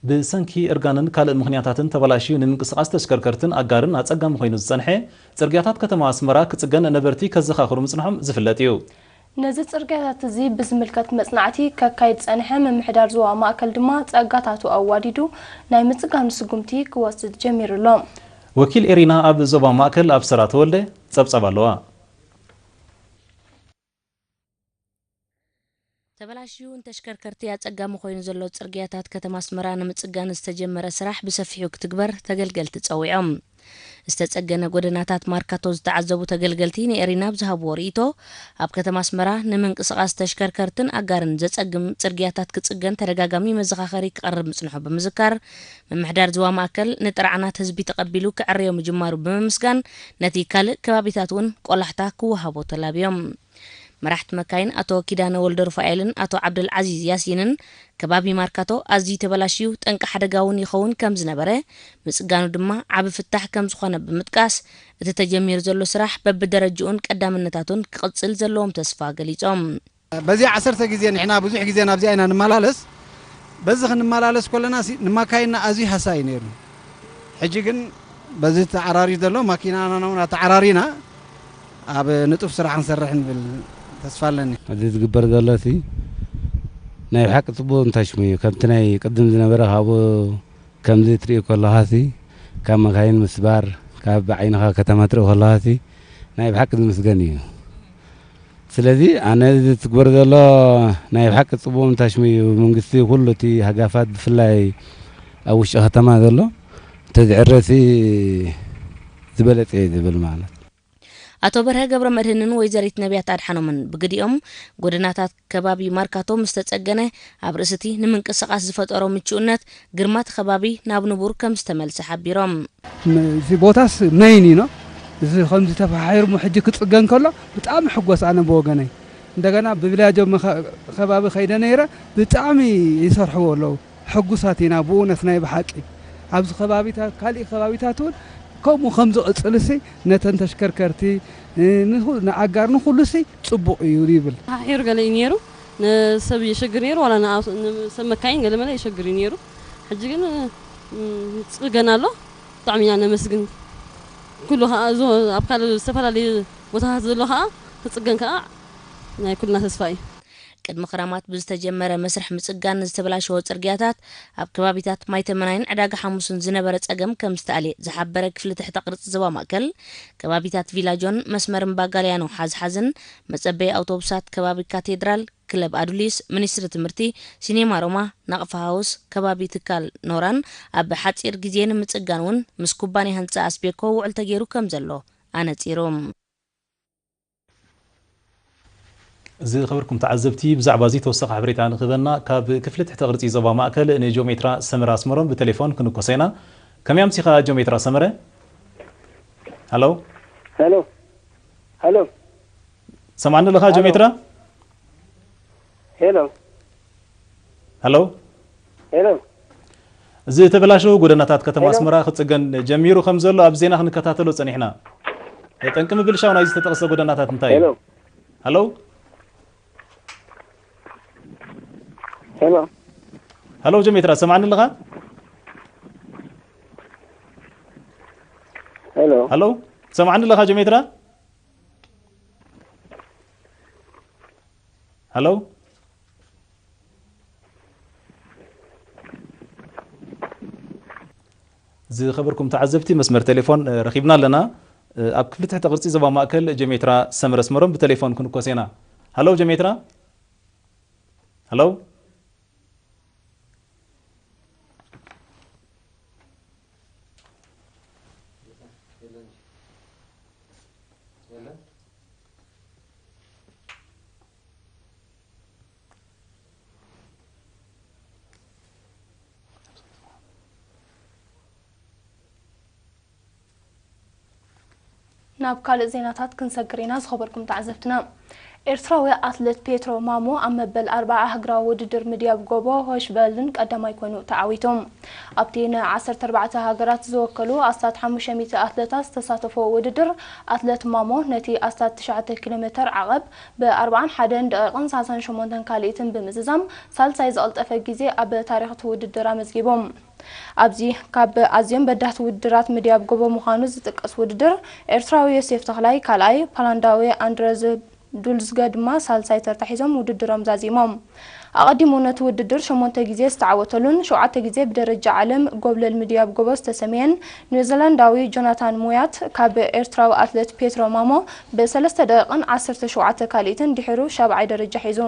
ብሰንኪ እርጋንን ካልእ ምኽንያታትን ተበላሽዩ ንምንቅስቓስ ተሽከርከርትን ኣጋርን ኣጸጋሚ ኮይኑ ዝጸንሐ ጽርግያታት ከተማ ኣስመራ ክጽገን ነበርቲ ከዘኻኽሩ ምጽንሖም ዝፍለጥ እዩ። ነዚ ጽርግያታት እዚ ብዝምልከት መጽናዕቲ ከካይድ ጸንሐ ምምሕዳር ዞባ ማእከል ድማ ጸጋታቱ ኣዋዲዱ ናይ ምጽጋኑ ስጉምቲ ክወስድ ጀሚሩ ኣሎ። ወኪል ኤሪና ኣብ ዞባ ማእከል ኣብሰራ ተወልደ ጸብጸብ ኣለዋ። ተበላሽዩ ንተሽከርከርቲ ኣጸጋሚ ኮይኑ ዘሎ ጽርግያታት ከተማ ኣስመራ ንምጽጋን ዝተጀመረ ስራሕ ብሰፊሑ ክትግበር ተገልገልቲ ጸዊዖም። ዝተጸገነ ጎደናታት ማርካቶ ዝተዓዘቡ ተገልገልቲ ንኤሪና ብዝሃብዎ ርእይቶ፣ ኣብ ከተማ ኣስመራ ንምንቅስቓስ ተሽከርከርትን ኣጋርን ዘጸግም ጽርግያታት ክጽገን ተደጋጋሚ መዘኻኸሪ ክቐርብ ምጽንሑ ብምዝካር፣ ምምሕዳር ዞባ ማእከል ንጥርዓናት ህዝቢ ተቐቢሉ ክዕርዮ ምጅማሩ ብምምስጋን፣ ነቲ ካልእ ከባቢታት እውን ቆላሕታ ክወሃቦ ተላብዮም። መራሕቲ መካይን ኣቶ ኪዳነ ወልደሩፋኤልን ኣቶ ዓብደልዓዚዝ ያሲንን፣ ከባቢ ማርካቶ ኣዝዩ ተበላሽዩ፣ ጠንቂ ሓደጋ እውን ይኸውን ከም ዝነበረ፣ ምጽጋኑ ድማ ዓቢ ፍታሕ ከም ዝኾነ ብምጥቃስ፣ እቲ ተጀሚሩ ዘሎ ስራሕ በብደረጅኡን ቀዳምነታቱን ክቕጽል ዘለዎም ተስፋ ገሊጾም። በዚ ዓሰርተ ግዜ ንሕና ብዙሕ ግዜ ናብዚኣ ኢና ንመላለስ። በዚ ክንመላለስ ከለና ሲ-፣ ንማካይንና ኣዝዩ ሃሳዪ ነይሩ። ሕጂ ግን በዚ ተዓራርዩ ዘሎ ማኪናና እውን ኣተዓራሪና ኣብ ንጡፍ ስራሕ ክንሰርሕ ንብል ተስፋ ኣለኒ። እዚ ዝግበር ዘሎ ሲ ናይ ብሓቂ ጽቡቕ እንታሽሙ እዩ። ከምቲ ናይ ቅድም ዝነበረ ካብኡ ከምዚ ትርኢ ከለኻ ሲ ካብ መካይን ምስባር፣ ካብ ዓይንኻ ከተማ ትርኢ ከለኻ ሲ ናይ ብሓቂ ዝምስገን እዩ። ስለዚ ኣነ እዚ ትግበር ዘሎ ናይ ብሓቂ ጽቡቕ እንታሽሙ እዩ። መንግስቲ ኩሉ እቲ ሃጋፋት ብፍላይ ኣብ ውሽጢ ከተማ ዘሎ እንተዝዕረ ሲ ዝበለጸ እዩ ዝብል ማለት። ኣቶ በርሀ ገብረ መድህንን ወይዘሪት ነቢያት ኣድሓኖምን ብግዲኦም፣ ጎደናታት ከባቢ ማርካቶ ምስ ተጸገነ፣ ኣብ ርእሲ እቲ ንምንቅስቓስ ዝፈጠሮ ምቹእነት፣ ግርማ እቲ ከባቢ ናብ ንቡር ከም ዝተመልሰ ሓቢሮም። ም-፣ እዚ ቦታስ መይን እዩ ነው። እዚ ከምዚ ተፈሓሒሩ ሕጂ ክጽገን ከሎ ብጣዕሚ ሕጎስ ኣነ ብወገነይ። እንደገና ብብላጆ መኸ-፣ ከባቢ ከይደ ነይረ፣ ብጣዕሚ ይሰርሕዎ ኣለዉ። ሕጉሳት ኢና ብእውነት ናይ ብሓቂ። ኣብዚ ከባቢታት፣ ካሊእ ከባቢታት እውን ከምኡ ከም ዝቕጽል እሲ ነተን ተሽከርከርቲ፣ እ፣ ንኹ-፣ ንኣጋር ንኹሉ እሲ ጽቡቕ እዩ ይብል። ተሓሒሩ ገለ እዩ ነይሩ። ንሰብ የሸግር ነይሩ፣ ዋላ ንኣብ-፣ ንሰብ መካይን ገለ መለ የሸግር እዩ ነይሩ። ሕጂ ግን፣ እ፣ ጽገና ኣሎ። ብጣዕሚ ኢና ነመስግን። ኩሉ ኸኣ እዞ ኣብ ካልእ ዝተፈላለዩ ቦታታት ዘሎ ኸኣ ክጽገን ከኣ ናይ ኩልና ተስፋ እዩ። ቅድሚ ክራማት ብዝተጀመረ መስርሕ ምጽጋን ዝተበላሸወ ጽርግያታት፣ ኣብ ከባቢታት ማይተመናይን ዕዳጋ ሓሙስን ዝነበረ ጸገም ከም ዝተኣልየ ዝሓበረ ክፍሊ ትሕተ ቅርጺ ዞባ ማእከል፣ ከባቢታት ቪላጆን መስመር እምባ ጋልያኖ ሓዝሓዝን፣ መጸበዪ ኣውቶቡሳት ከባቢ ካቴድራል፣ ክለብ ኣዱሊስ፣ ሚኒስትሪ ትምህርቲ፣ ሲኔማ ሮማ፣ ናቕፋ ሃውስ፣ ከባቢ ትካል ኖራን ኣብ ሓጺር ግዜ ንምጽጋን እውን ምስ ኩባንያ ህንጻ ኣስቤኮ ውዕል ተገይሩ ከም ዘሎ ኣነጺሩ። ዝኸበርኩም ተዓዘብቲ፣ ብዛዕባ እዚ ተወሳኺ ሓበሬታ ንክህበና ካብ ክፍሊ ትሕተ ቅርጺ ዞባ ማእከል ንጂኦሜትራ ሰመረ ኣስመሮም ብቴሌፎን ክንኮሶ ኢና። ከመይ ኣምሲኻ ጂኦሜትራ ሰመረ? ሃሎ? ሄሎ? ሄሎ? ሰምዓኒ ኣለኻ ሄሎ? ጂኦሜትራ? ሄሎ? ሃሎ? ሄሎ? ዝተበላሸዉ ጎደናታት ከተማ ሄሎ? ኣስመራ ክጽገን ጀሚሩ ከም ዘሎ ኣብ ዜና ክንከታተሎ ጸኒሕና። ጠንቂ ምብልሻው ናይዚ ዝተጠቕሰ ጎደናታት እንታይ እዩ? ሄሎ? ሃሎ? ሄሎ? ሃሎ ጀሜትራ፣ ሰማዕኒ ኣለኻ? ሄሎ? ሃሎ? ሰማዕኒ ኣለኻ ጀሜትራ? ሃሎ? ዝኸበርኩም ተዓዘብቲ፣ መስመር ቴሌፎን፣ እ፣ ረኺብና ኣለና። እ፣ ኣብ ክፍሊ ትሕተ ቅርጺ ዞባ ማእከል ጀሜትራ ሰመረ ኣስመሮም ብቴሌፎን ክንኮስ ኢና። ሃሎ ጀሜትራ? ሃሎ? ናብ ካልእ ዜናታት ክንሰግር ኢና፣ ዝኸበርኩም ተዓዘብትና። ኤርትራዊ ኣትሌት ፔትሮ ማሞ ኣብ መበል ኣርብዓ ሃገራዊ ውድድር ምድያብ ጎቦ ሆሽ በርሊን ቀዳማይ ኮይኑ ተዓዊቱ። ኣብቲ ን ዓሰርተ ኣርባዕተ ሃገራት ዝወከሉ ኣስታት ሓሙሽተ ሚእቲ ኣትሌታት ዝተሳተፎ ውድድር፣ ኣትሌት ማሞ ነቲ ኣስታት ትሽዓተ ኪሎ ሜተር ዓቐብ ብ ኣርብዓን ሓደን ደቂቕን ሰላሳን ሸሞንተን ካልኢትን ብምዝዛም ሳልሳይ ዝቐልጠፈ ግዜ ኣብ ታሪኽ እቲ ውድድር ኣመዝጊቡ። ኣብዚ ካብ ኣዝዮም በዳህቲ ውድድራት ምድያብ ጎቦ ምዃኑ ዝጥቀስ ውድድር፣ ኤርትራዊ ዮሴፍ ተኽላይ ካልኣይ፣ ፖላንዳዊ ኣንድረዝ ዱልዝገ ድማ ሳልሳይ ተርታ ሒዞም ውድድሮም ዛዚሞም። ኣቐዲሙ ነቲ ውድድር ሸሞንተ ግዜ ዝተዓወተሉን ሸውዓተ ግዜ ብደረጃ ዓለም ጎብለል ምድያብ ጎቦ ዝተሰምየን ኒውዚላንዳዊ ጆናታን ሙያት፣ ካብ ኤርትራዊ ኣትሌት ፔትሮ ማሞ ብሰለስተ ደቂቕን ዓሰርተ ሸውዓተ ካልኢትን ድሒሩ ሻብዓይ ደረጃ ሒዙ።